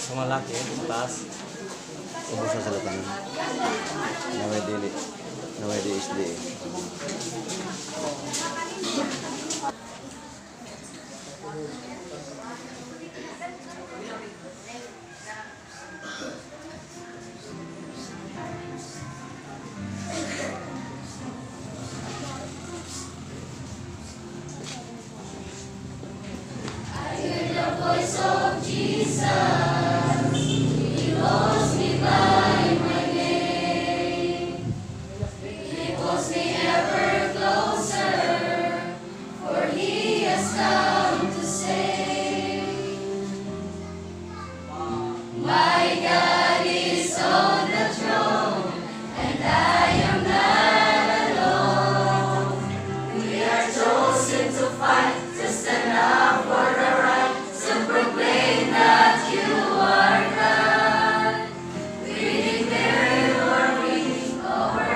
Sa malaki, sa taas. Ubos na sila tanan. Naway dili. Naway di SDA. Voice of Jesus, He calls me by my name. He pulls me ever closer, for He has come to save. My God is on the throne, and I am not alone. We are chosen to fight, to stand up for the right, to proclaim that you are God. We declare you are King over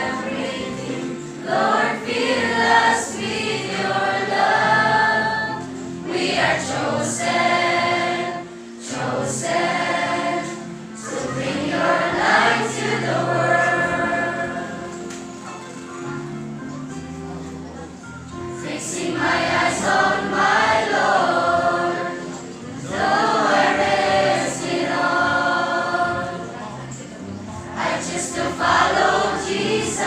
everything. Lord, fill us with your love. We are chosen, chosen to bring your light to the world. Fixing my eyes on my Lord, though I risk it all, I choose to follow Jesus,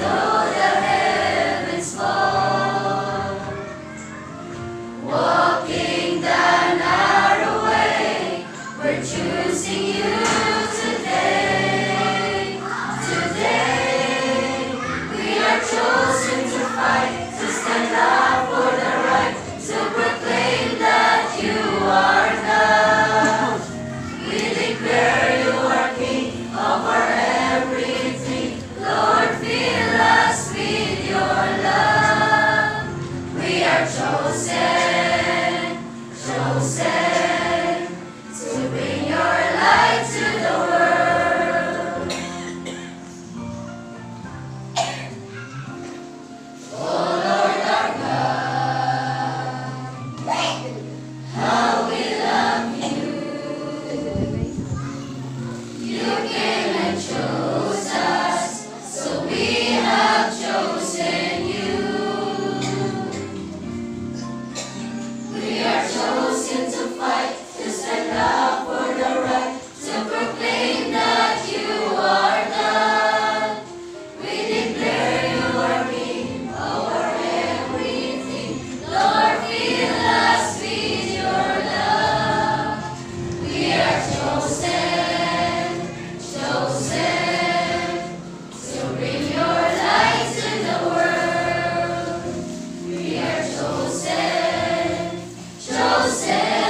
though the heavens fall. Walking the narrow way, we're choosing you today. Today, we are chosen to fight, to stand up for the right, to proclaim that you are God. We declare you are King over everything. Lord, fill us with your love. We are chosen, chosen to bring your light to the world. Oh Lord our God, how we love you. You came and chose us, so we have chosen you. We are chosen to fight, to stand up for the right, to proclaim that you are God. We declare you are King over everything. Lord, fill us with your love. We are chosen, chosen to bring your light to the world. We are chosen, chosen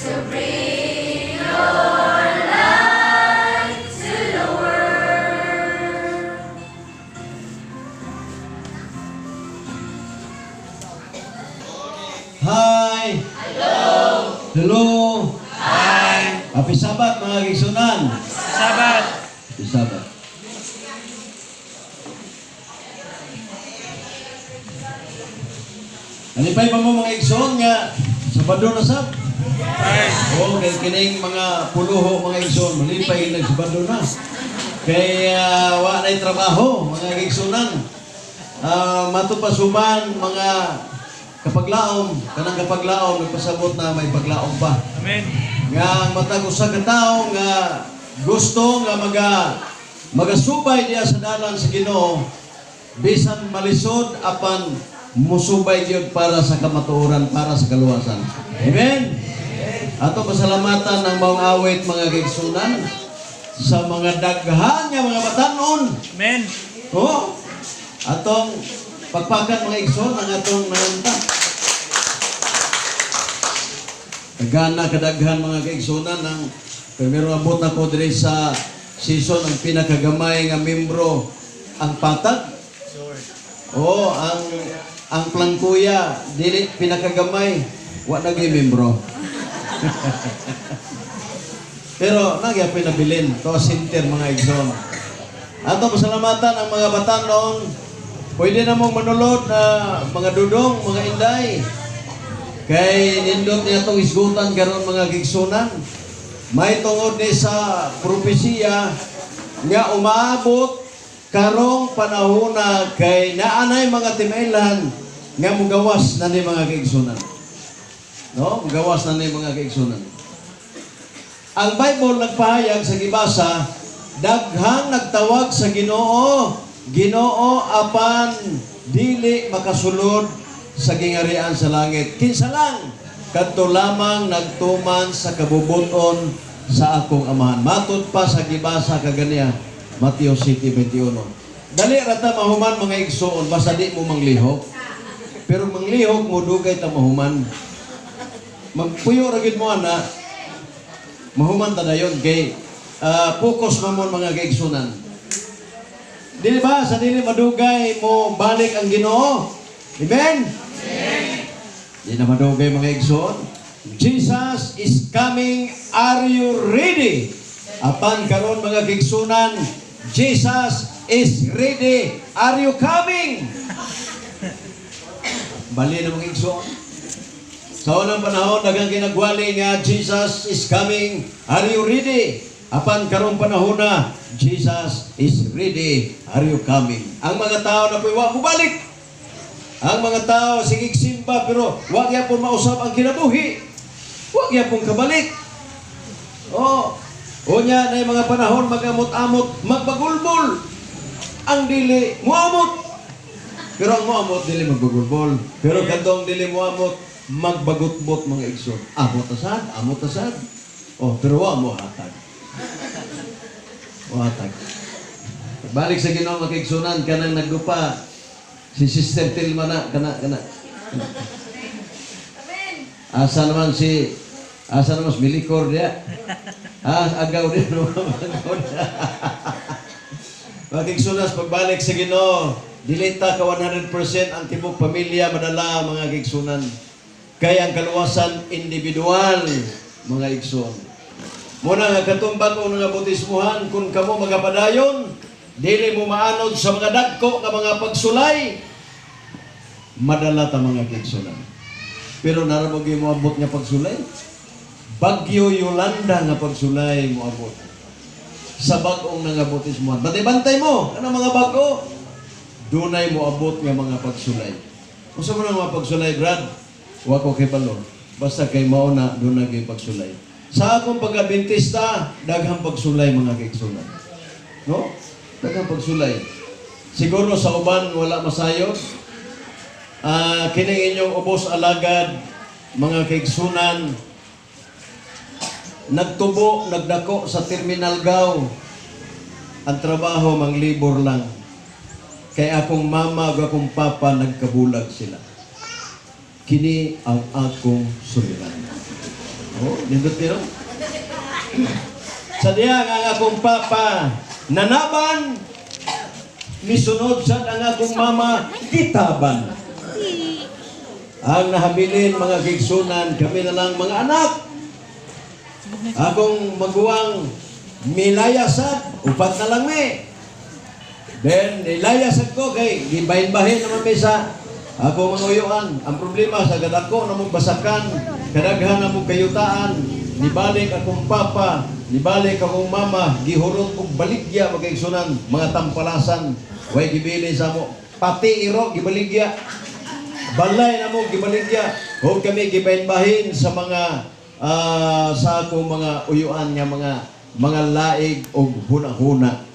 to bring your light to the world. Hi! Hello! Hello! Hi! Happy Sabbath, mga kaigsuonan! Sabbath! Happy Sabbath. Nalipay pa mo, mga igsoon, nga Sabado na sab? Ay! Oo, kay kining mga puluho, mga igsoon, malipay nag Sabado na. Kay wa na'y trabaho, mga kaigsuonan. Matupasuban mga kapaglaom, kanang kapaglaom nagpasabot na may paglaom pa. Amen. Nga ang matag usa ka tawo nga gusto nga magasubay diya sa dalan sa Ginoo, bisan malisod, apan musubay gyud para sa kamatuoran, para sa kaluwasan. Amen. Ato pasalamatan ang maong awit, mga kaigsuonan, sa mga daghan nga mga batanon. Amen. Oh, atong pagpakan, mga igsoon, ang atong nanganta. Daghan na kadaghan, mga kaigsunan, ang primero abot na ko diri sa season, ang pinakagamay nga membro ang patag. Oh, ang plangkuya dili pinakagamay, wa na gyud membro. Pero nagyapin nabilin to center, mga igsoon. Ato pasalamatan ang mga batanon. Pwede na mong manulod na mga dudong, mga inday. Kay nindot niya itong isgutan karon, mga kaigsuonan. May tungod ni sa propesiya nga umaabot karong panahona kay naanay mga timelan nga mugawas na ni, mga kaigsuonan. No? Mugawas na ni, mga kaigsuonan. Ang Bible nagpahayag sa gibasa, daghang nagtawag sa Ginoo, Ginoo, apan dili makasulod sa gingarian sa langit. Kinsa lang? Kadto lamang nagtuman sa kabubuton sa akong Amahan. Matud pa sa gibasa kaganiya, Mateo 7:21. Dali ra ta mahuman, mga igsoon, basta di mo manglihok. Pero manglihok mo, dugay ta mahuman. Magpuyo ra gyud mo ana, mahuman ta dayon kay focus man mo, mga kaigsunan. Dili ba sa dili madugay mo balik ang Ginoo? Amen? Di na madugay, mga igsoon. Jesus is coming. Are you ready? Apan karon, mga kaigsunan, Jesus is ready. Are you coming? Bali na, mga igsoon. Sa unang panahon, daghang ginagwali nga Jesus is coming. Are you ready? Apan karong panahon na, Jesus is ready. Are you coming? Ang mga tao na po'y wa mobalik. Ang mga tao sige simba pero wa gyapon mausab ang kinabuhi. Wa gyapon kabalik. Oh, unya na mga panahon magamot-amot, magbagulbol. Ang dili muamot. Pero ang muamot dili magbagulbol. Pero kadtong dili muamot, magbagutbot, mga igsoon. Amot asad, amot asad. Oh, pero wa mo hatag. Wa hatag. Balik sa Ginoo, mga kaigsunan, kanang naggupa si Sister Tilma na kana kana. Asa naman si Milikor diya? Ah, agaw din no. Agaw diya. Mga kaigsunan, pagbalik sa Ginoo, dili ta ka 100% ang tibok pamilya madala, mga kaigsunan. Kay ang kaluwasan individual, mga igsoon. Muna nga katumbang o nga bautismuhan, kung kamo magapadayon, dili mo maanod sa mga dagko nga mga pagsulay, madala ta, mga kaigsunan. Pero naa ra mo moabot nga pagsulay. Bagyo Yolanda nga pagsulay moabot sa bag-ong nangabautismuhan. Bantay-bantay mo, ano mga bago? Dunay moabot nga mga pagsulay. Unsa man ang mga pagsulay, Brad? Wa ko kibalo. Basta kay mao na dunay kay pagsulay. Sa akong pag-Adventista, daghang pagsulay, mga kaigsunan. No? Daghang pagsulay. Siguro sa uban wala masayod. Ah, kining inyong ubos alagad, mga kaigsunan, nagtubo, nagdako sa Terminal Gaw. Ang trabaho, manglibor lang. Kay akong mama ug akong papa nagkabulag sila. Kini ang akong suliran. Oh, nindot pero. Sa diya nga ang akong papa nanaban, misunod sad ang akong mama gitaban. Ang nahabilin, mga kaigsunan, kami na lang mga anak. Akong maguwang milayasad, upat na lang mi. Then, nilayasad ko kay gibahin-bahin naman mi sa ako mga uyuan. Ang problema sa kadako na mong basakan, kadaghan na mong kayutaan, nibalik akong papa, nibalik akong mama, gihurot og baligya, mga kaigsunan, mga tampalasan, way gibili sa mo. Pati iro, gibaligya. Balay na mo, gibaligya. Huwag kami gibahin-bahin sa mga sa akong mga uyuan nga mga laig og huna-huna.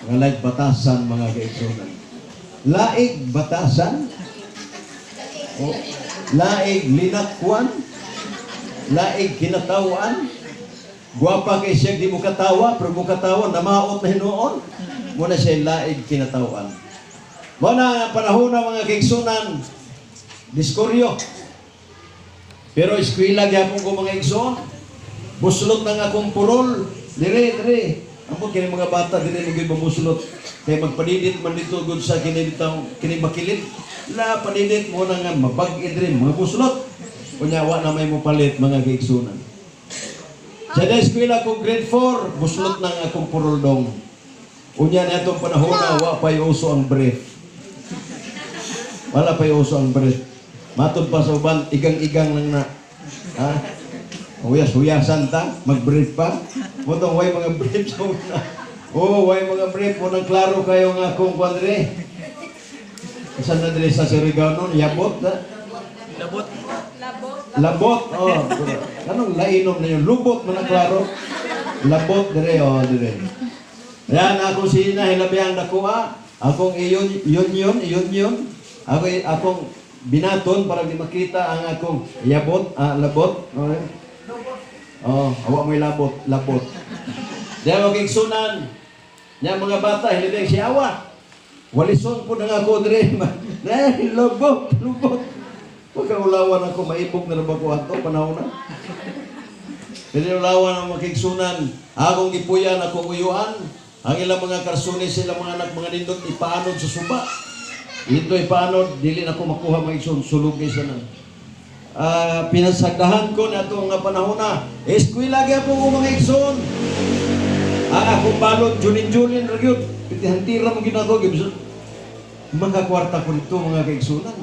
Mga laig batasan, mga kaigsunan. Laig batasan? O, laig linakwan? Laig kinatawan? Gwapa kay siya di mo katawa, pero mo katawa, namaot na hinuon. Muna siya laig kinatawan. Mao na panahon na, mga kaigsunan, diskuryo. Pero eskwela gyapon ko, mga igsoon. Buslot na nga akong purol. Dire, dire. Ambot kini mga bata dire mo gyud mabuslot. Kay magpanidit man dito gud sa kini bitang kini makilid. La panidit mo na nga mabag-i dire mga buslot. Unya wa na may mopalit, mga kaigsunan. Sa eskwela ko grade 4, buslot na nga akong purol dong. Unya na itong panahon na wa pa'y uso ang brief. Wala pa'y uso ang brief. Matod pa sa uban, igang-igang lang na. Ha? Huyas-huyasan ta, mag-brief pa. Motong way mga brief sa una. Oh, way mga brief mo nang klaro kayo nga akong kwan dire. Saan na dire sa Surigao nun? Yabot na? Labot. Labot. Oh, anong lainom na yun? Lubot mo na klaro. Labot dire, oh, dire. Yan, ako sina hilabihang nakuha. Akong iyon, yun yun, yun yun. Ako, akong binaton para di makita ang akong yabot, ah, labot. Okay. Oh, awa mo'y labot, labot. Diyan mo kigsunan. Yan mga bata, hilabihang siyawa. Walison po na nga ako dire. Dahil lubot, lubot. Pagkaulawan ako, maibog na ba ko ato, panahon na. Pinulawan ang makigsunan, akong gipuyan, akong uyuan, ang ilang mga karsunis, ilang mga anak, mga nindot, ipaanod sa suba. Ito ipaanod, dili na ko makuha mga igsoon, sulog isa na. Ah, pinasagdahan ko na ito nga panahon na. Eskwela gyapon ko mga igsoon. Ang akong balot, julin-julin, ra gyud. Pitihantira mo ginako, gibson. Mga kwarta ko nito, mga kaigsunan.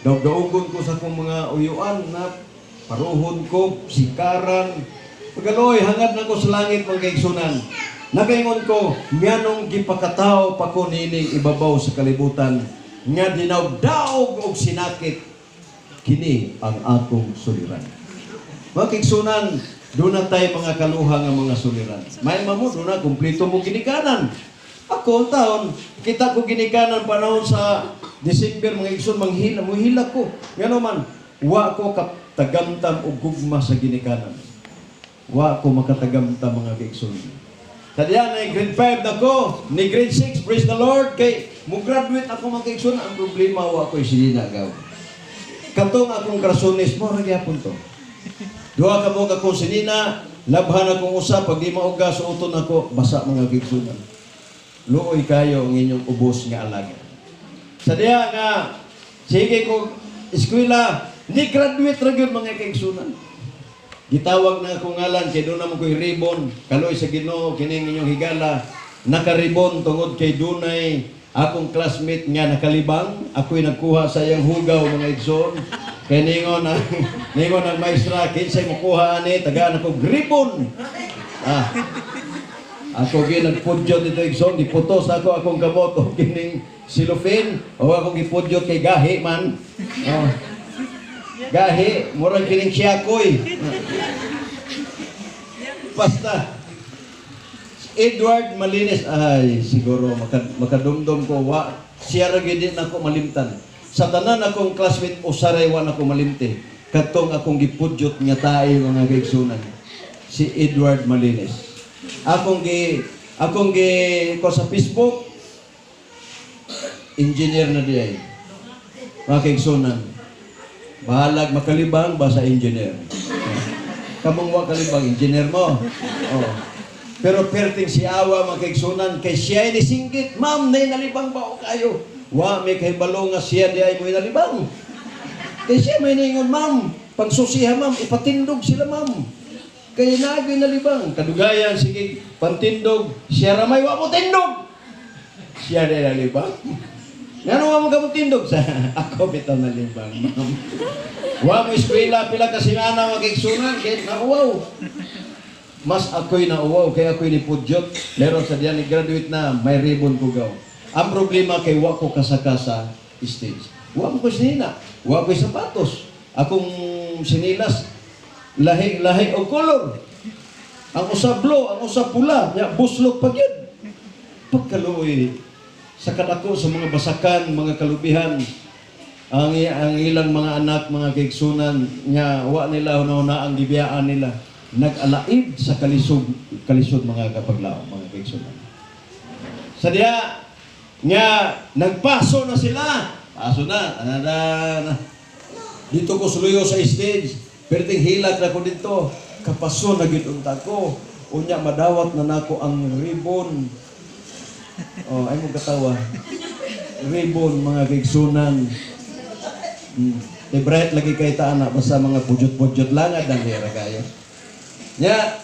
Daog-daogon ko sa akong mga uyuan na paruhon ko, sikaran. Pagaloy, hangad na ko sa langit, mga kaigsunan. Nakaingon ko, nganong gipakatao pa ko nining ibabaw sa kalibutan, nga dinawdaog og sinakit, kini ang akong suliran. Mga kaigsunan, doon na tayo mga kaluha nga mga suliran. May mamo, doon na, kumplito mo ginikanan. Ako, taon, kita ko ginikanan panahon sa December, mga igsoon, manghila, muhila ko. Ngano man, wa ko katagamtam og gugma sa ginikanan. Wa ko makatagamtam, mga kaigsoon. Tadya na grade 5 na ko, ni grade 6, praise the Lord, kay mo graduate ako, mga kaigsoon, ang problema wa ko isininagaw. Katong akong karsunis mo, gyapon to. Duha ka mo akong sinina, labhan akong usa, pag di mauga, suoton ako, basa, mga kaigsunan. Luoy kayo ang inyong ubos nga alaga. Sa diha nga, sige ko eskwela, ni graduate ra gyud, mga kaigsunan. Gitawag na akong ngalan kay doon na mo ko'y ribbon. Kaloy sa Ginoo kining inyong higala. Nakaribon tungod kay dunay akong classmate nga nakalibang. Ako'y nagkuha sa iyang hugaw, mga igsoon. Kay ningon ang maestra, "Kinsay mokuha ani, tagaan ako ribbon." Ah. Ako gyud nagpudyot dito, igsoon, giputos ako akong kamot og kining cellophane o akong gipudyot kay gahi man. Oh. Gahi, murag kining siyakoy. Basta Edward Malinis, ay siguro makadumdum ko wa siya ra gyud nako malimtan. Sa tanan akong classmate, usaray wa nako malimti. Katong akong gipudyot nga tae, mga kaigsunan. Si Edward Malinis. Akong gi ko sa Facebook, engineer na di ay. Mga kaigsunan. Bahalag makalibang ba sa engineer. Kamong wa kalibang, engineer mo. Oh. Pero perting si awa, mga kaigsunan, kay siya ni singgit, "Ma'am, nay nalibang ba o kayo?" Wa may kahibalo nga siya di ay mo nalibang. Kay siya may ningon, "Ma'am, pagsusiha ma'am, ipatindog sila, ma'am. Kay nagoy nalibang." Kadugayan, sige, pantindog, siya ramay, wa mo tindog. Siya di nalibang. Ngano wa mo ka mo tindog? Sa ako bitaw nalibang, ma'am. Wa mo eskwela pila ka semana, mga kaigsunan, kay nauwaw. Mas ako'y nauwaw kay ako'y ni pudyot. Pero sa diyan ni graduate na, may ribbon ko gaw. Ang problema kay wa ko kasaka sa stage. Wa mo ko sinina. Wa ko sapatos. Akong sinilas lahi-lahi og color. Ang usa blue, ang usa pula, nya buslot pa gyud. Pagkaluoy sa kadako sa mga basakan, mga kalubihan, ang ilang mga anak, mga kaigsunan, nga wa nila una ang gibiyaan nila, nag-alaib sa kalisod, kalisod mga kapaglaom, mga kaigsunan. Sa diha, nga nagpaso na sila. Paso na, anada na. Dito ko suluyo sa stage. Perting hilak na ko dito. Kapaso na gyud unta ko. Unya madawat na nako ang ribbon. Oh, ay mo katawa. Ribbon, mga kaigsunan. Kay bright lagi kay ta ana, basta mga pudyot-pudyot lang at ra kayo. Nya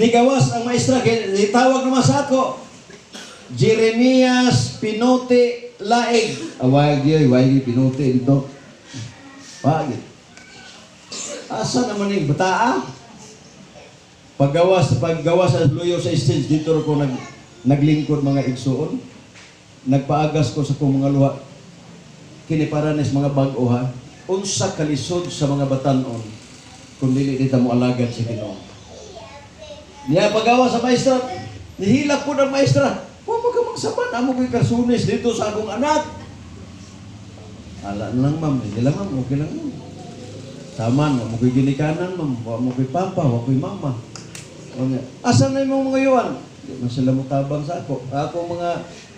ni gawas ang maestra kay itawag naman sa ako. Jeremias Pinote. Laig. Away gyud, way gyud pinuti dito. Pagit. Asa naman yung bataa? Paggawas sa luyo sa stage dito ko naglingkod, mga igsuon. Nagpaagas ko sa kong mga luha. Kini para nis mga bag-o ha. Unsa kalisod sa mga batanon kung dili dita mo alagad sa Ginoo. Niya pagawa sa maestra, nihilak ko ng maestra. Wa mo ka magsaban, amo ko'y karsunis dito sa akong anak. Ala na lang, ma'am, hindi lang, ma'am, okay lang, ma'am. Taman, wa mo ko'y ginikanan, ma'am, wa mo ko'y papa, wa ko'y mama. O nga, asa na imong mga yuan? Di man sila motabang sa ako.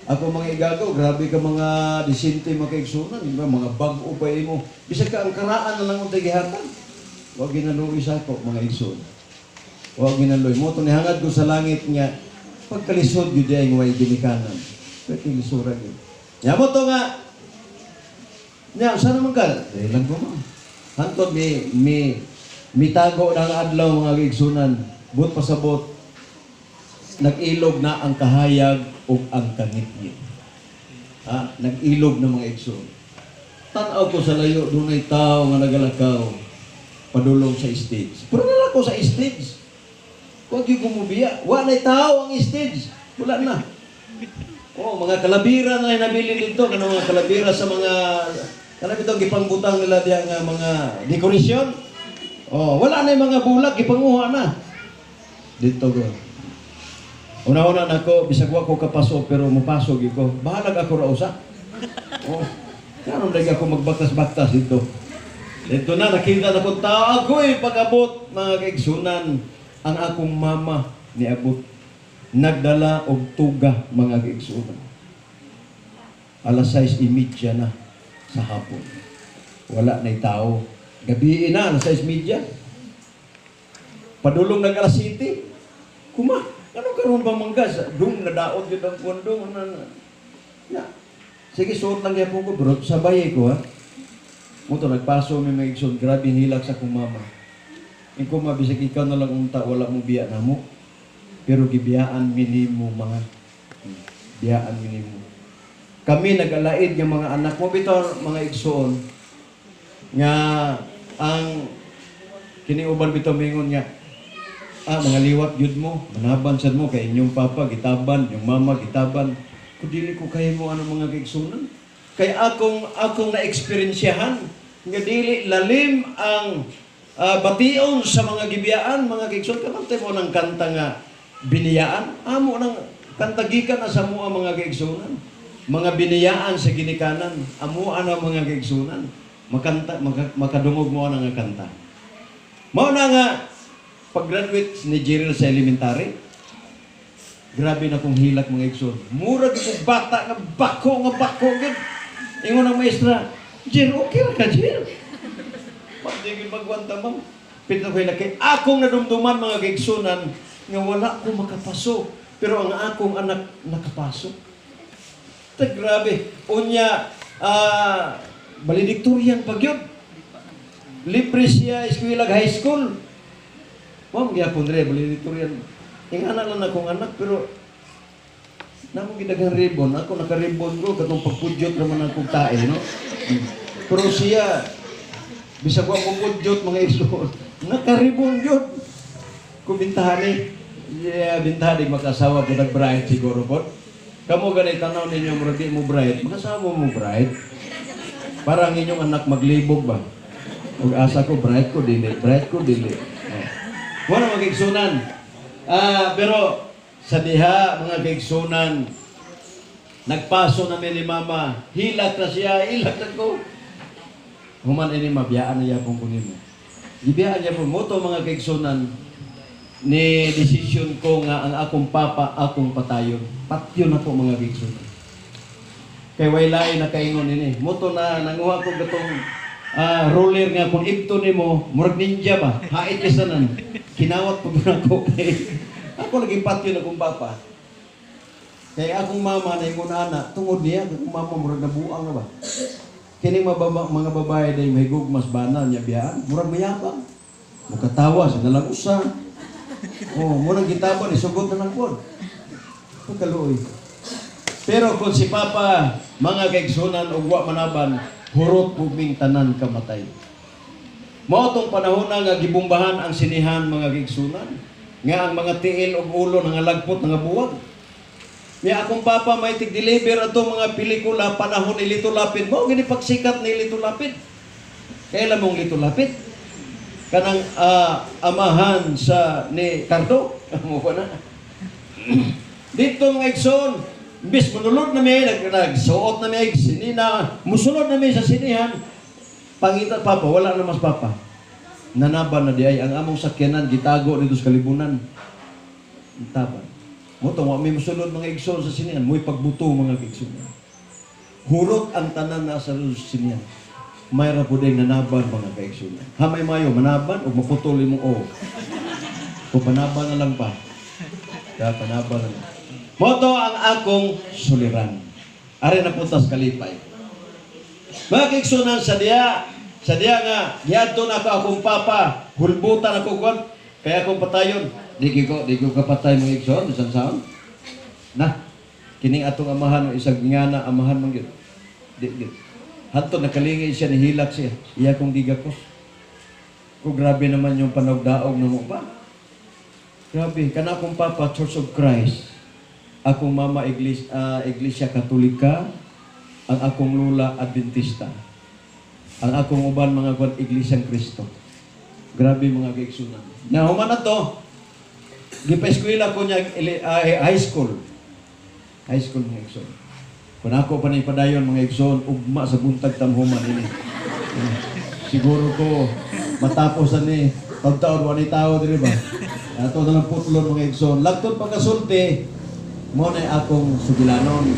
Ako mga igagaw, grabe ka mga disente, mga kaigsunan, di ba? Mga bag-o pa imo. Bisag ka ang karaan na lang ang gihatag. Wa ginaluoy sa ako, mga igsoon. Wa ginaluoy. Mo to nihangad ko sa langit nga pagkalisod gyud ay way ginikanan. Pwede lisura gyud. Nya mo to nga. Nya usa naman ka? Dili lang ko, ma'am. Hantod mi mi mitago na ang adlaw, mga kaigsunan. But pasabot, nag-ilog na ang kahayag ug ang kangitngit. Ha? Nag-ilog na, mga igsoon. Tan-aw ko sa layo, dunay tao nga nagalakaw padulong sa stage. Pero nala ko sa stage. Huwag yung kumubiya. Wala tao ang stage. Wala na. Oh, mga kalabira na nabili dito, kanang mga kalabira sa mga kanang bitong gipangbutang nila diya nga mga dekorasyon. Oh, wala na yung mga bulak, gipanguha na. Dito ko. Una-una nako, bisag wa ko kapaso pero mupaso gyud ko. Bahalag ako ra usa. Oh. Karon lagi ako magbaktas-baktas dito. Dito na nakita na ko tao ako'y pag-abot, mga kaigsunan, ang akong mama niabot, nagdala og tuga, mga kaigsunan. Alas 6:30 na sa hapon. Wala na'y tao. Gabi na, alas 6:30. Padulong nag alas 7. Kuma, ano karon ba mangga? Dung, nadaot yun ang kondong. Ano, na, na. Sige, suot lang gyapon ko, bro. Sabay ko, ha? Mo to, nagpaso mi, mga igsoon, grabe hilak sa akong mama. Ikaw ma, bisag ikaw na lang unta, wala mo biya na mo. Pero gibiyaan minimo mga. Biyaan minimo. Kami nag-alaid ng mga anak mo, bitaw, mga igsoon, nga ang kiniuban bitaw mingon nga, mga liwat yun mo, manaban sad mo, kay inyong papa, gitaban, inyong mama, gitaban. Kung dili ko kaya mo ano, mga kaigsunan. Kay akong na-eksperyensyahan, nga dili lalim ang bation sa mga gibiyaan, mga kaigsunan. Kamantay mo ng kanta nga biniyaan, amo nang kanta gikan na sa mua, mga kaigsunan. Mga biniyaan sa ginikanan, amo na, mga kaigsunan. Makanta, makadungog mo na nga kanta. Mao na nga, pag-graduate ni Jeril sa elementary, grabe na kong hilak, mga igsoon. Mura gyud kong bata nga bako gyud. Ingon ang maestra, "Jer, okay ra ka, Jer?" "Ma'am, di gyud magwanta, ma'am." Pito ko hilak kay akong nadumduman, mga kaigsunan, nga wala ko makapaso. Pero ang akong anak nakapaso. Ta grabe. Unya, valedictorian pa gyud. Libre siya eskwela high school. Ma'am, gyapon re, valedictorian. Ingana lang akong anak, pero namo gidaghang ribbon. Ako naka-ribbon ko, katong pagpudyot naman akong tae, no? Pero siya, bisag wa mo pudyot, mga igsoon, naka-ribbon yun. Kung bintahan eh, yeah, bintahan eh, makasawa po nag-bright siguro po. Kamo ganay tanaw ninyo, murag di mo bright, makasawa mo bright. Parang inyong anak maglibog ba? Ug asa ko, bright ko, dili, bright ko, dili. Oh. Wala mga kaigsunan. Pero sa diha, mga kaigsunan, nagpaso na ni mama, hilak na siya, hilak na ko. Human ini mabiyaan na yapon ko nimo. Gibiyaan niya po mo to, mga kaigsunan, ni desisyon ko nga ang akong papa akong patayon. Patyon ako, mga kaigsunan. Kay way lain na kaingon ini. Moto na nanguha ko gatong roller nga kung ibto nimo murag ninja ba. Hait ka sanan. Kinawat pud nako kay ako lagi patyon akong papa. Kay akong mama na ingon ana tungod niya akong mama murag nabuang na ba. Kining mababa, mga babae day mahigugmas bana niya biyaan, murag mayabang. Mukatawa sa nalang usa. Oh, murag gitaban isugot na lang pod. Pagkaluoy. Pero kung si Papa, mga kaigsunan, ug wa manaban, hurot pud ming tanan kamatay. Mao tong panahon na nga gibumbahan ang sinihan, mga kaigsunan. Nga ang mga tiil ug ulo nangalagpot, nangabuwag. Nga akong papa may tig-deliver atong mga pelikula panahon ni Lito Lapid. Mao gini pagsikat ni Lito Lapid. Kailan mong Lito Lapid? Kanang amahan sa ni Cardo. Mo ko na. Dito, mga igsoon, imbis manulod na mi, nagsuot na mi, sinina, musulod na mi sa sinihan, pangita papa, wala na mas papa. Nanaban na di ay, ang among sakyanan, gitago dito sa kalibunan. Taban. Mo to, wa mi musulod, mga igsoon, sa sinihan, mo'y pagbuto, mga igsoon. Hurot ang tanan na sa sinihan. May ra pud nanaban, mga kaigsoon. Hamay mayo, manaban o maputol imong o. O panaban na lang pa. Kaya panaban na lang. Moto ang akong suliran. Ari na puntas kalipay. Mga kaigsunan, sa diya nga, giadto na ako akong papa, hulbutan ako kon, kaya akong patayon. Di ko kapatay, mga igsoon, bisan saon. Na, kining atong amahan, isang ngana, amahan man gyud. Di gyud. Hantod nakalingi siya, nihilak siya. Iya kong gigakos. Ko grabe naman yung panagdaog na mo ba? Grabe, kana akong papa, Church of Christ. Akong mama, Iglesia Katolika. Ang akong lula, Adventista. Ang akong uban mga kwan, Iglesia Kristo. Grabe, mga kaigsunan. Na human na to, gipa-eskwela ko niya high school. High school, mga igsoon. Kung ako pa na ipadayon, mga igsoon, ugma sa buntag tamhuman ini. Siguro ko matapos na ni pagtaon wa ni tao diri ba. Ato na lang putlon, mga igsoon. Lagtod pagkasulti mo na akong sugilanon.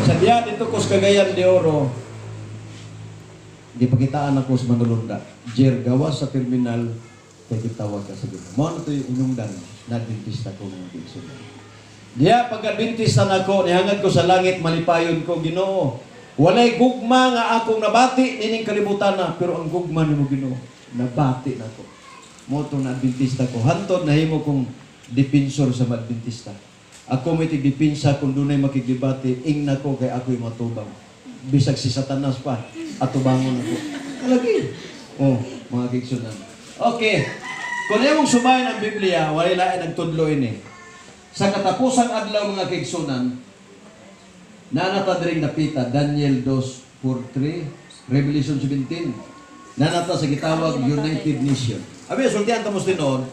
Sa diya dito ko sa Cagayan de Oro, gipakitaan ako sa Manulunda. Jer, gawas sa terminal, kay gitawag ka sa Ginoo. Mao na to yung inungdan na Adventista ko, mga igsoon. Diya pag Adventista na ako, nihangad ko sa langit, malipayon ko, Ginoo. Walay gugma nga akong nabati nining kalibutan na, pero ang gugma nimo, Ginoo, nabati nako. Mo to na Adventista ko. Hantod nahimo kong defensor sa mga Adventista. Ako may tigdepensa kung dunay makigdebate, ingna ko kay ako'y matubang. Bisag si Satanas pa, atubangon ako. Kalagi. Oh, mga kaigsunan. Okay. Kung imong subayin ang Biblia, walay lain nagtudlo ini. Sa katapusang adlaw, mga kaigsunan, naa ta diring napita, Daniel 2:4-3, Revelation 17. Naa na ta sa gitawag United Nation. Abi, sultihan ta mo tinuod,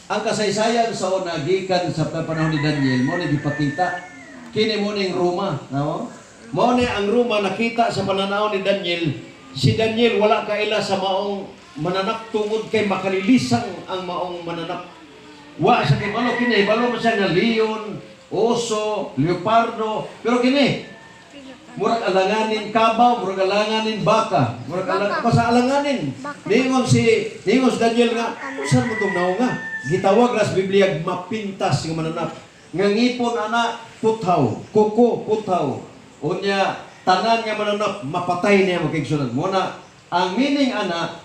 ang kasaysayan sa una gikan sa panahon ni Daniel, mo ni gipakita. Kini mo ning Roma, no? Mo ni ang Roma nakita sa pananaw ni Daniel. Si Daniel wala kaila sa maong mananap tungod kay makalilisang ang maong mananap. Wa sa kay balo kini, balo man siya nga leon, oso, leopardo, pero kini murag alanganin kabaw, murag alanganin baka, murag alang basta alanganin. Niingon si Daniel nga, saan mo tong naunga? Gitawag ra sa Biblia mapintas nga mananap. Nga ngipon ana puthaw, kuko puthaw. Unya tanan nga mananap mapatay niya, mga kaigsunan. Mo na ang meaning ana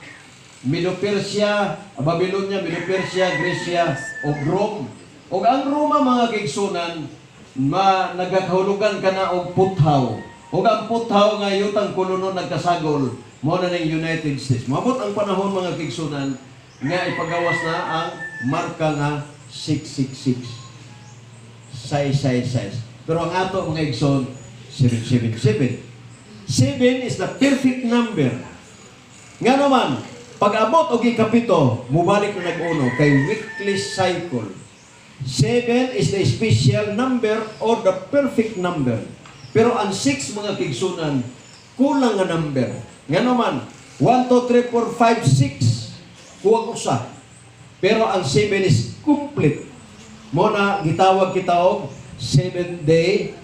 Medo-Persia, Babylonia, Medo-Persia, Grecia ug Rome. Ug ang Roma, mga kaigsunan, ma nagakahulugan kana og puthaw. Ug ang puthaw nga yutang kolono nagkasagol mo na ning United States. Moabot ang panahon, mga kaigsunan, nga ipagawas na ang marka nga 666. Size, size, size. Pero ang ato, mga igsoon, 777. 7 is the perfect number. Nga naman, pag abot og ikapito, mubalik na nag-uno kay weekly cycle. 7 is the special number or the perfect number. Pero ang 6, mga kaigsunan, kulang nga number. Nga naman, 1, 2, 3, 4, 5, 6. Kuwang usa. Pero ang 7 is complete. Mo na gitawag kita og Seventh Day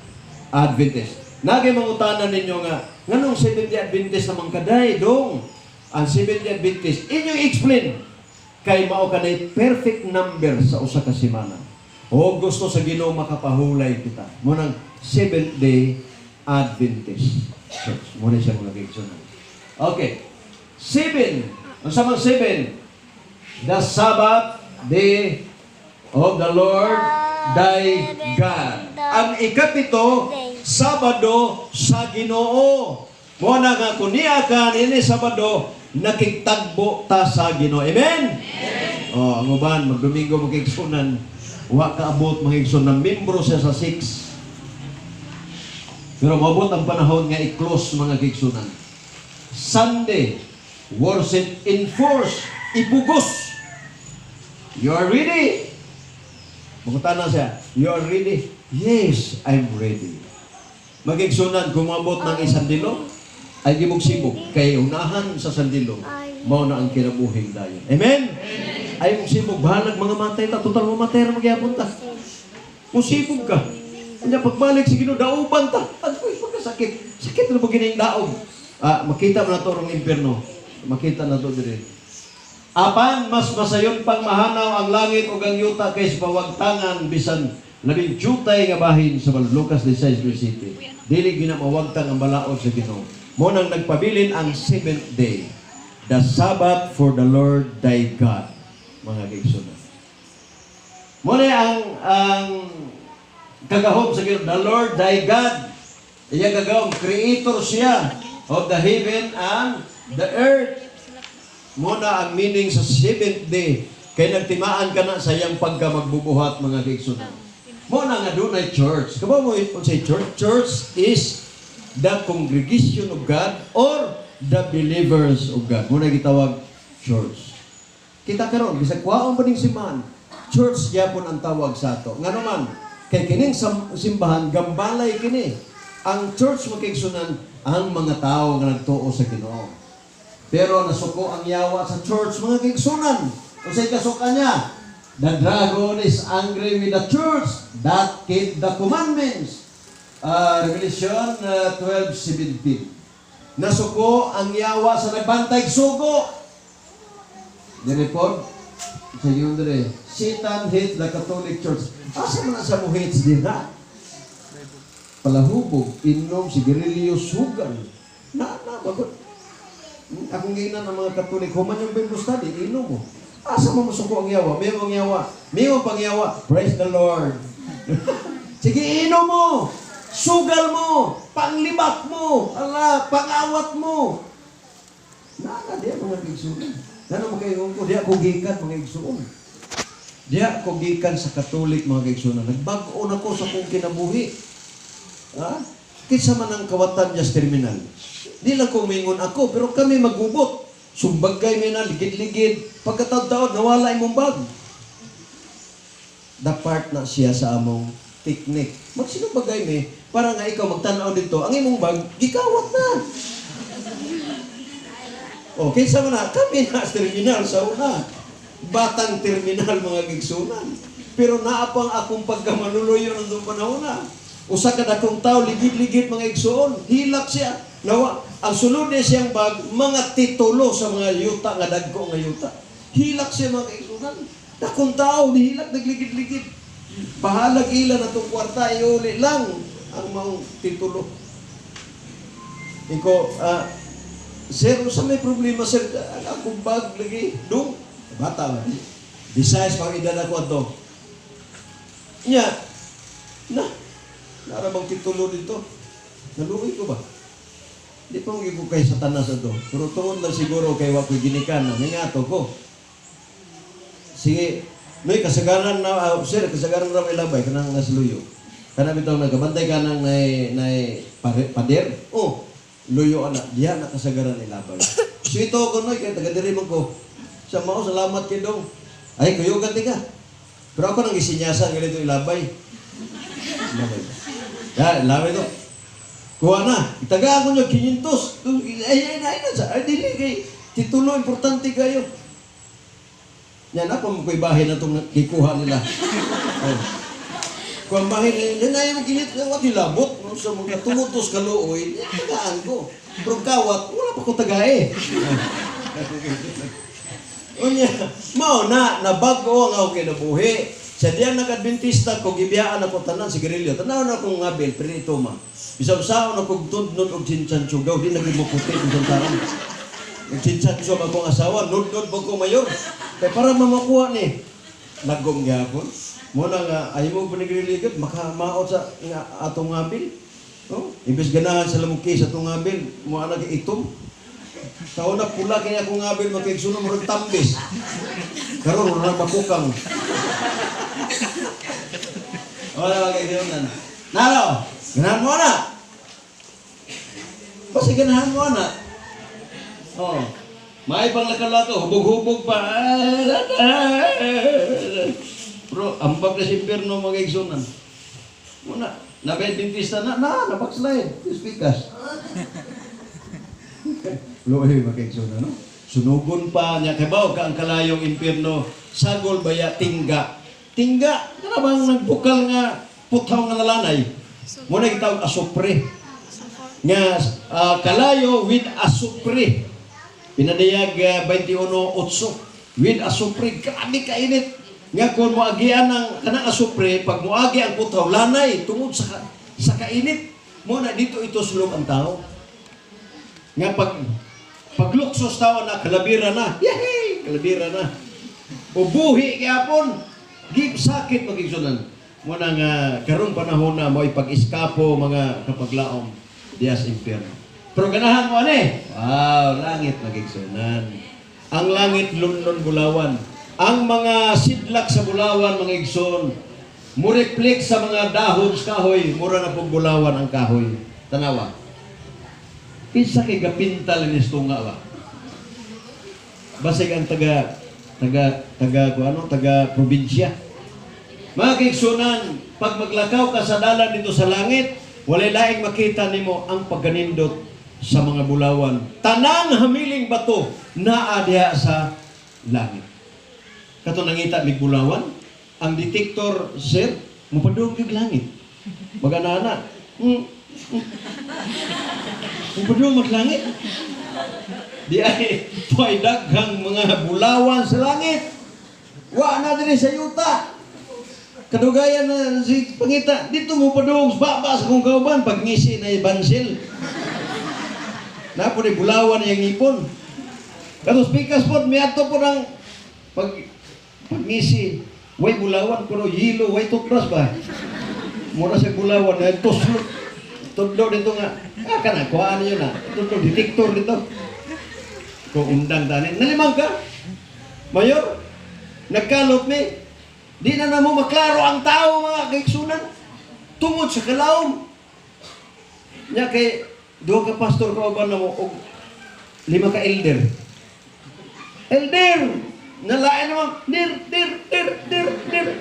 Adventist. Nagay mangutana ninyo nga, nganong Seventh Day Adventist naman kaday dong? Ang Seventh Day Adventist, inyong explain kay mao kanay perfect number sa usa ka semana. O gusto sa Ginoo makapahulay kita. Mo nang Seventh Day Adventist Church. Mo na siya, mga kaigsunan. Okay. Seven. Ang samang seven? The Sabbath day of the Lord thy God. Ang ikapito, Sabado sa Ginoo. Mo na nga kung niya ka nini Sabado, nakigtagbo ta sa Ginoo. Amen? Oh, ang uban magdomingo magigsunan, wa kaabot mga igsunan, membro siya sa 6. Pero maabot ang panahon nga i-close, mga kaigsunan. Sunday, worship in force, ipugos. You are ready? Mangutana siya, "You are ready?" "Yes, I'm ready." Magigsunan, kung maabot ng isandilo, ay gimog-sibog. Kay unahan sa sandilo, mao na ang kinabuhing dayon. Amen? Ay mong sibog, bahalag mga matay ta, total mamatay ra magyapon ta. Musibog ka. Kanya pagbalik sa Ginoo, dauban ta. Agoy, pagkasakit. Sakit na ba gining daog? Ah, makita mo na to rong impierno. Makita na to dire. Apan mas masayon pang mahanaw ang langit ug ang yuta kaysa mawagtangan bisan 10 jutay nga bahin sa balaod. Lucas 16:7. Dili gina mawagtang ang balaod sa Ginoo. Mo nang nagpabilin ang seventh day, the Sabbath for the Lord thy God. Mga kaigsunan. Mo na ang kagahom sa Ginoo, the Lord thy God. Iya kagahom, creator siya of the heaven and the earth. Mo na ang meaning sa seventh day. Kay nagtimaan ka na sa iyang pagka magbubuhat, mga kaigsunan. Mo na nga dunay church. Kabaw mo unsay church? Church is the congregation of God or the believers of God. Mo na gitawag church. Kita karon bisag kuwaon pa ning simbahan, church gyapon ang tawag sa ato. Ngano man, kay kining simbahan gambalay kini. Ang church, mga kaigsunan, ang mga tao nga nagtuo sa Ginoo. Pero nasuko ang yawa sa church, mga kaigsunan. Unsay kasuka niya? The dragon is angry with the church that keep the commandments. Revelation 12:17. Nasuko ang yawa sa nagbantay sugo. Dire pod sa yun dire. Satan hates the Catholic Church. Asa man na sa mo hates din ha? Palahubog, inom, sigarilyo, sugal. Na, na, bagot. Akong giingnan ng mga Katolik, human yung Bible study, inom mo. Asa mo musuko ang yawa? May ang yawa. May ang pangyawa. Praise the Lord. Sige, inom mo. Sugal mo. Panglibak mo. Ala, pangawat mo. Naa diya, mga igsuon. Nano mo kayo ko, diya ko gikan, mga igsuon. Diya ko gikan sa Katolik, mga igsuon. Nagbag-o na ko sa kong kinabuhi. Ha? Kinsa man ang kawatan niya sa terminal. Di lang ko mingon ako, pero kami magubot. Sumbag kay mi na, ligid-ligid. Pagkataon-taon, nawala imong bag. The part na siya sa among technique. Magsinubagay mi, para nga ikaw magtanaw dito, ang imong bag, gikawat na. O, kinsa man na, kami na sa terminal sa una. Batang terminal, mga gigsunan. Pero naapang akong pagkamaluluyo ng itong panahon na. Usa ka dakong tao, ligid-ligid, mga igsoon. Hilak siya. Nawa, ang sulod niya siyang bag, mga titulo sa mga yuta, nga dagko nga yuta. Hilak siya, mga igsunan. Dakong tao, nihilak, nagligid-ligid. Bahalag ila na itong kwarta, iuli lang ang mga titulo. Iko, "Sir, sa may problema, sir?" "Ang akong bag lagi, dong." Bata ba? Besides, pang edad ako ato. Nya, na, nara bang titulo dito? Naluoy ko ba? Di pa mo ko kay Satanas ato. Pero tuon lang siguro kay wa ko'y ginikanan. Ningato ko. "Sige, noy, kasagaran na, sir, kasagaran na may labay, kanang nasa luyo. Kana bitaw nagabantay ka nang nay pader. Oh, luyo ana, diya na kasagaran ilabay." So ito ko, noy, kay taga diri man ko. Sa mao, salamat kay dong. Ay, kuyugan ti ka. Pero ako nang gisinyasan ganito ilabay. Ilabay. Ya, ilabay to. Kuha na. Itagaan ko nyo, 500. Ay, ay, ay, ay, ay, dili kay titulo, importante kayo. Yan, ako mo ko'y bahin na itong kikuha nila. Oh. Kung ang bahin nila, nanay mo kinit, wat hilabot. No, sa mga tumutos ka luoy, tagaan ko. Pero kawat, wala pa ko tagae. Unya, mao na, nabago ang ako kinabuhi. Sa diyan nag-Adventista ko, gibiyaan ako tanan sigarilyo. Tanaw na akong ngabil, pero ito ma. Bisan saon ako tudnod og chinchanchugaw, di naging maputi bisan taon. Nagchinchancho akong asawa, nudnod ba ko mayor. Kay para mamakuha ni, lagom gyapon. Muna nga ay mo panigriligad makamaot sa nga atong ngabil. No? Imbes ganahan sa lamuki sa atong ngabil, mo ana kay itom. Taon na pula kay akong ngabil makigsuno murag tambis. Karon murag bakukang. Wala kay ganoon. Nalo, ganahan mo na. Basta ganahan mo na. Oh. May pang lakaw-lakaw, hubog-hubog pa. Bro, ambag na si impyerno mga igsunan. Muna, na-Adventista na, na, na-backslide. Pikas. Luoy mga igsunan, no? Sunugon pa niya, kay ka ang kalayong impyerno, sagol baya, tingga. Tingga, kana bang nagbukal nga puthaw nga nalanay? Muna gitawag asupre. Nga kalayo with asupre. Pinadayag 21:8 with asupre, grabe kainit. Nga kung moagian ang kanang asupre, pag moagi ang puthaw lanay tungod sa kainit. Mo na dito ito sulog ang tao. Nga pag pagluksos tao na kalabira na. Yehey, kalabira na. Ubuhi gyapon. Gib sakit magigsunan. Mo na nga karong panahon na mo'y pag-iskapo mga kapaglaom diya sa impyerno. Pero ganahan mo ani. Wow, langit magigsunan. Ang langit lunlon bulawan. Ang mga sidlak sa bulawan mga igsoon, mo-reflect sa mga dahon sa kahoy, mura na pong bulawan ang kahoy. Tanawa. Kinsa kay gapintal ni nga ba? Basig ang taga taga taga ko ano, taga probinsya. Mga kaigsunan, pag maglakaw ka sa dalan dito sa langit, walay laing makita nimo ang pagganindot sa mga bulawan. Tanang hamiling bato naa diha sa langit. Kato nangita mig bulawan, ang detector sir mupadung yung langit. Magana-ana. Mupadung maglangit. Di ay tuay daghang mga bulawan sa langit. Wa na diri sa yuta. Kadugayan na si pangita, dito mo padung baba sa kong kauban pag ngisi na bansil. Napo ni bulawan yang ngipon. Katos pikas po, miadto po ng pag pagngisi. Way bulawan pero yilo, way toothbrush ba? Mura sa bulawan na tuslo. Tudlo dito nga. Ah, kana kuhaan niyo na. Tudlo detector dito. Kung undang tani. Nalimang ka? Mayor, nagkalot mi. Di na namo maklaro ang tao mga kaigsunan. Tungod sa kalaom. Nya kay duha ka pastor kauban namo og 5 ka elder. Elder! Nalain naman, dir, dir, dir, dir, dir.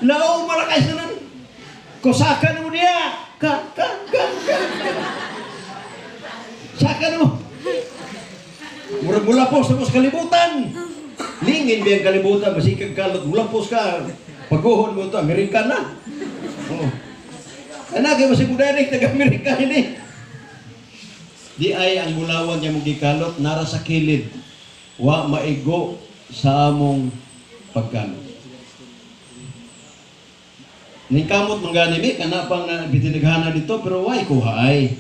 Lao malakay sa nan. Kusaka mo niya. Ka, ka, ka, ka, ka. Saka mo. Murag mulapos tapos kalibutan. Lingin ba ang kalibutan, masikag kalot, mulapos ka. Paguhon mo ito, Amerika na. Oh. Anak, kaya masig direct, taga-Amerika ini. Di ay ang bulawan niya mong gikalot, nara sa kilid. Wa maigo sa among pagkalot. Ningkamot man gani mi, kana pang bitinighana dito, pero why kuha ay.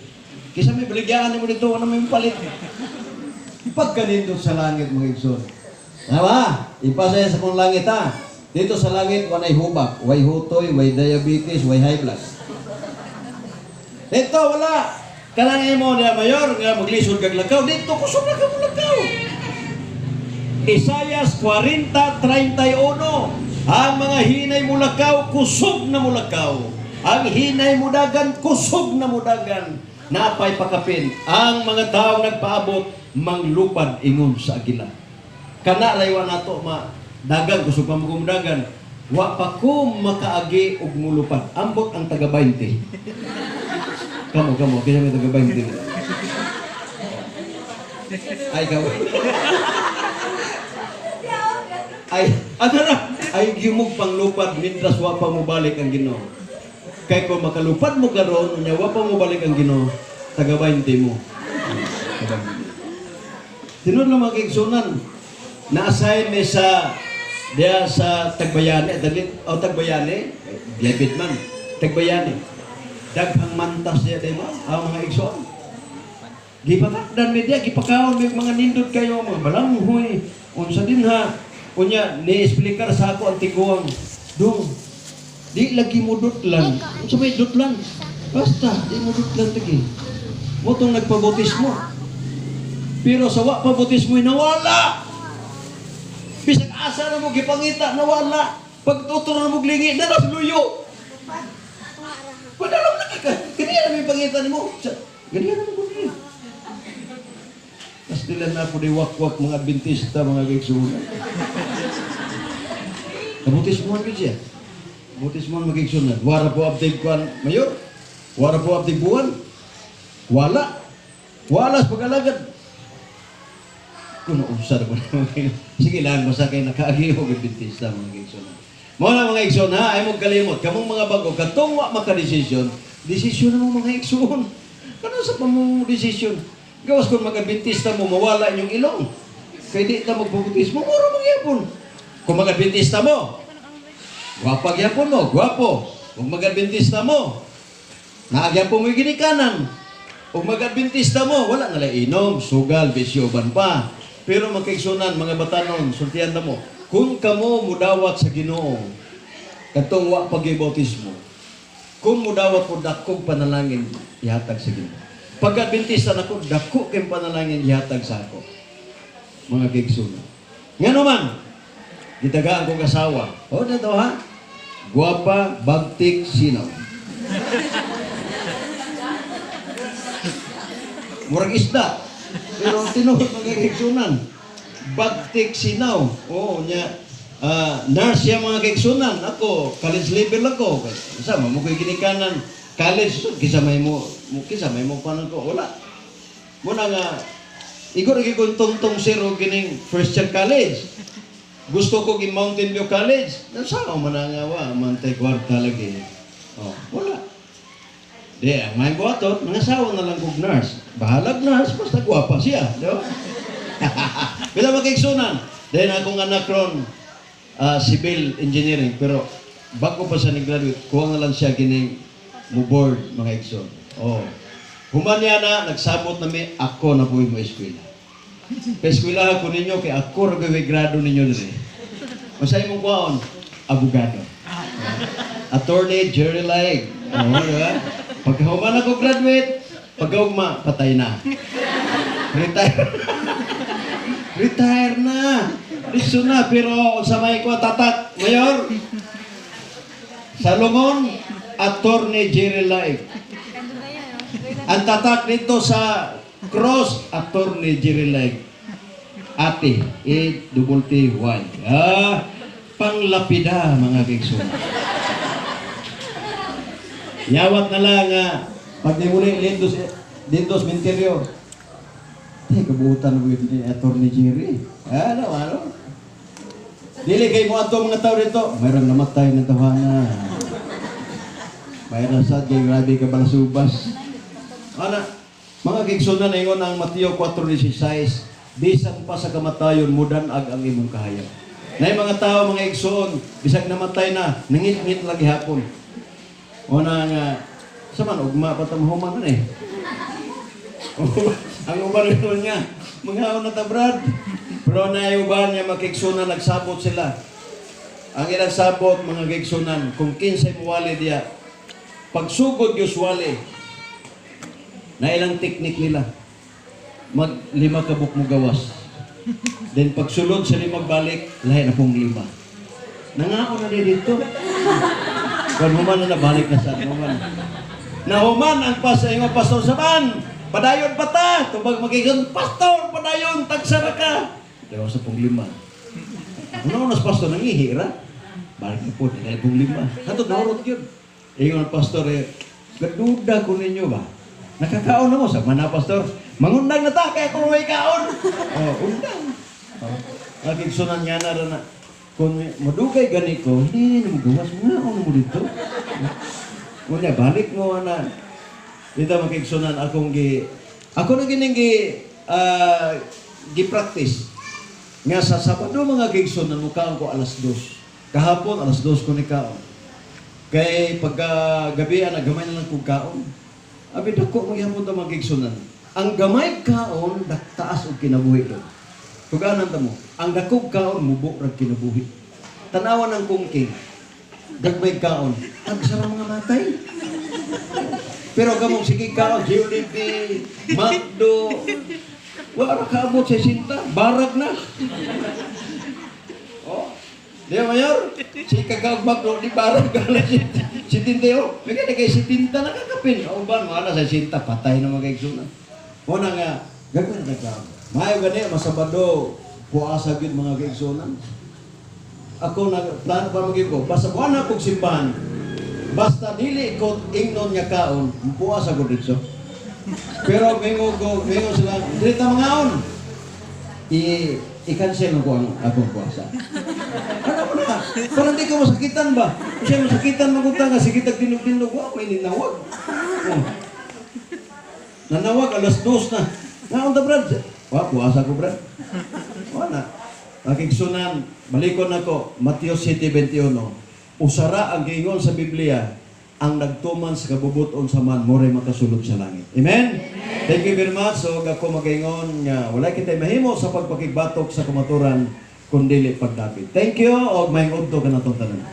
Kisa may baligyaan mo dito, wala may palit. Pagkanindot sa langit mga igsoon. Tama? Ipasaya sa kong langit ha. Dito sa langit, walay hubak, way hutoy, way diabetes, way high blood. Dito, wala. Kanang imo niya mayor, nga maglisod kag lakaw. Dito, kusog na ka mo lakaw. Isayas 40:31. Ang mga hinay mo lakaw, kusog na mo lakaw. Ang hinay mo dagan, kusog na mo dagan. Napay pakapin. Ang mga taong nagpaabot, manglupad ingon sa agila. Kana laywa nato ma dagan kusog pa mo kumudagan. Wa pa ko makaagi og mulupad. Ambot ang taga 20. Kamo kamo kaya may taga 20. Ay kaw. Ay ano na? Ay gimog panglupad mintras wa pa mobalik ang Ginoo. Kay kung makalupad mo karon unya wa pa mobalik ang Ginoo, taga 20 mo. Taga 20. Tinod lang mga kaigsunan, na-assign ni sa diya sa Tagbayani, dalit o Tagbayani, David man, Tagbayani. Daghang mantas diya di ba? Ang mga igsoon. Gipatakdan mi diya, gipakaon mi mga nindot kayo, mga balanghoy, unsa din ha. Unya, ni-explicar sa ako ang tiguang. Dong, Di lagi mo dutlan. Unsa may dutlan? Basta di mo dutlan lagi. Mo tong nagpabautismo. Pero sa wa pa bautismo nawala. Bisag asa na mo gipangita nawala. Pag tutro na mo glingi na luyo. Wala lang lagi ka. Kaniya na may pangita nimo. Ganiya na mo gud. Tas dila na po di wakwak mga Adventista, mga kaigsunan. Nabautismohan gyud siya. Bautismohan mga kaigsunan. Wara po abtig kuan mayor. Wara po abtig buwan. Wala. Wala sa pag-alagad. Kuno unsa na po na. Sige lang, basta kay nakaagi og Adventista mga kaigsunan. Mao na mga igsoon ha, ay mo kalimot. Kamong mga bago, katong wa makadesisyon, desisyon na mo mga igsoon. Kano sa pa mo desisyon? Gawas kung mag-Adventista mo, mawala inyong ilong. Kay di ta magbautismo, mura mangyapon. Kung mag-Adventista mo, gwapa gyapon mo, gwapo. Kung mag-Adventista mo, naagyapon mo yung ginikanan. Kung mag-Adventista mo, wala na lang inom, sugal, bisyo, ban pa. Pero magkaigsunan, mga batanon, sultihan na mo, kung kamo mudawat sa Ginoo, katong wa pag-bautismo, kung mudawat mo dakog panalangin, ihatag sa Ginoo. Pag Adventista nako, dako kay panalangin ihatag sa ako. Mga kaigsunan. Nga naman, gitagaan kong asawa. O, na to ha? Guwapa, bagtik, sinaw. Murag isda. Pero ang tinuod mga kaigsunan, bagtik sinaw. Oo, nya. Nurse siya mga kaigsunan. Ako, college level ako. Sama mo ko'y ginikanan. College, kisa may mo, kisa may mo panan ko. Wala. Muna nga, igor lagi kong tungtong zero kining first year college. Gusto ko gi Mountain View College. Nasama man na nga wa, mantay kwarta lagi. Oh, wala. Di, ang may buhaton, mga asawa na lang kog nurse. Bahalag nurse, basta gwapa siya. Di ba? Bila makaigsunan. Then akong anak ron, civil engineering, pero bago pa siya ni-graduate, kuha na lang siya kining mo board mga igsoon. Oh. Human niya na, nagsabot na mi, ako na po mo eskwela. Kay eskwela ako ninyo, kay ako ra gyud grado ninyo diri. Masay mong kuhaon, abogado. Attorney Jerry Laig. Oo, di ba? Pagkahuman ako graduate, pagkaugma, patay na. Retire. Retire na. Liso na, pero sa may kuha tatak, Mayor, Salomon, Attorney Jerry Laig. Ang tatak nito sa cross, Attorney Jerry Laig. Ate, A double T Y. Ah, panglapida mga kaigsoon. Yawat na lang pag nimuli Lindos Lindos Minterio. Te kabuutan mo yun ni Attorney Jerry. Ano, ano? Dili kay mo ato mga tao dito. Mayroong namatay na tawana. Mayroon sa kay grabe ka balasubas. Ana, mga kaigsunan ingon ang Mateo 4:16, bisan pa sa kamatayon mudan-ag ang imong kahayag. Nay mga tao mga igsoon, bisag namatay na, nangit-ngit lagi hapon. Una nga, sa man ugma pa ta mahuman man eh. Ang uban rin niya, mga na ta Brad. Pero na uban niya makigsunan, nagsabot sila. Ang ilang sabot mga kaigsunan, kung kinsay muwali diya, pagsugod usually, na ilang teknik nila, mag 5 ka buok mo gawas. Then pagsulod sa 5 balik, lahi na pong 5. Nangako na din dito. Kung human na nabalik na sa human. Nahuman ang pas ingon pastor sa ban. Padayon pa ta. Tubag magigon, pastor, padayon, tagsara ka. Daw sa pong 5. Ano na pastor nangihi ra? Balik na po, dahil pong 5. Hatod nahurot yun. Ingon pastor, eh, gaduda ko ninyo ba? Nakakaon na mo sa mana pastor. Mangundang na ta kaya kung may kaon. Oh, undang. Oh. Nakigsunan nga na ra na. Kung madugay gani ko, hindi na mo gawas mo na mo dito. Kunya balik mo na. Dito makigsunan akong gi ako na gining gi gi practice. Nga sa Sabado mga kaigsunan mukaon ko alas 2. Kahapon alas 2 ko ni kaon. Kay pagka gabi ana gamay na lang kog kaon. Abi dako magyapon ta mga kaigsunan. Ang gamay kaon daktaas og kinabuhi do. Tuganan ta mo, ang dakog kaon mubo rag kinabuhi. Tanawan ang kungking. Gagmay kaon. Tagsa ra mga matay. Pero kamong sige kaon, Jollibee, McDo, wala ra kaabot sa sinta, barag na. Oh, di ba, Mayor? Si kagaw McDo, di barag ka na si, si Tinteo. May kaya kay si Tinta nakakapin. O ba, wala sa sinta, patay na mga kaigsunan. Una nga, gagawin na kaon. Maayo gani, masabado, kuasa gyud mga kaigsunan. Ako nag plano pa magig ko, basta wala na kong simbahan, basta dili ko ingnon nga kaon, puasa ko dito. Pero mingo ko, mingo sila, dili ta mangaon. I i-cancel ko ang akong puasa. Ano mo na? Parang di ka masakitan ba? Kasi masakitan mo nga sige tag dinog-dinog, wa may ninawag. Oh. Nanawag 2:00 na. Naon ta, Brad? Wa puasa ko, Brad. Wala. Pakigsunan, balikon nako, Mateo 7:21. Usara ang giingon sa Biblia ang nagtuman sa kabubuton sa man moray makasulod sa langit. Amen? Thank you very much. So ako magaingon nga wala kitay mahimo sa pagpakigbatok sa kamaturan kun dili pagdapit. Thank you og maayong udto kanatong tanan.